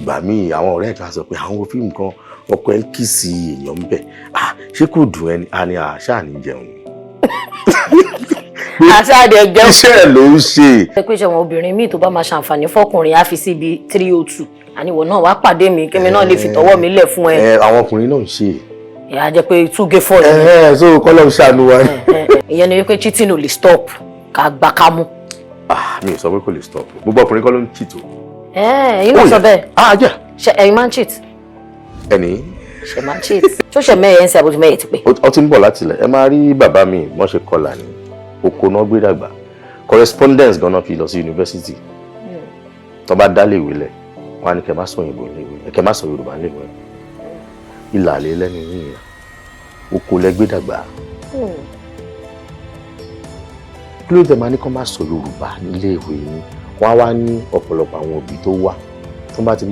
Ìgbà míì, àwọn ọ̀rẹ́ kan sọ pé àwọn wo fíìmù kan, ọkọ ẹ̀ ń kiss èèyàn ń bẹ̀. Ah, ṣé kò dùn ẹni? A ní àṣà ní jẹun. Àṣà àdẹ jẹun. Iṣẹ́ ẹ̀ ló ń ṣe. Ẹ pé ṣe àwọn obìnrin míì tó bá máa ṣàǹfààní fọkùnrin, á fi sí ibi 302, àníwọ̀ náà wàá pàdé mi, kí mi náà lè fi tọwọ́ mi lẹ̀ fún ẹ. Ẹ, àwọn ọkùnrin náà ń ṣe. Ẹ á jẹ́ pé two gé four. Ẹ ẹ, so kọ́lọ́ ń ṣàánú wa ni. Ìyẹn ni wípé cheating ò lè stop, ká gbà ká mú. Ah, mi ò sọ pé kò lè stop. Gbogbo ọkùnrin kọ́ ló ń cheat o. Ẹ ẹ̀yin náà sọ bẹ́ẹ̀. Ah, jẹ́. Ṣe ẹ̀yin máa ń cheat? Ẹni. Ṣe máa ń cheat? Ṣó ṣe mẹ́yẹ ń ṣe àbójú mẹ́yẹ ti pé? Ó ti ń bọ̀ láti ilẹ̀. Ẹ máa rí bàbá mi, wọ́n ṣe kọlà ní oko náà gbé dàgbà, correspondence gan-an fi lọ sí yunifásitì. Tó bá dá léèwé lẹ̀, wọ́n á ní kẹ́ má sọ òyìnbó léèwé, kẹ́ má sọ Yorùbá léèwé. Ìlàlẹ́ lẹ́nu yìí, oko lẹ gbé dàgbà, kí ló dé máa ní kó má sọ Yorùbá nílé ìwé yín? Wọ́n á wá ní ọ̀pọ̀lọpọ̀ àwọn òbí tó wà tó bá ti mọ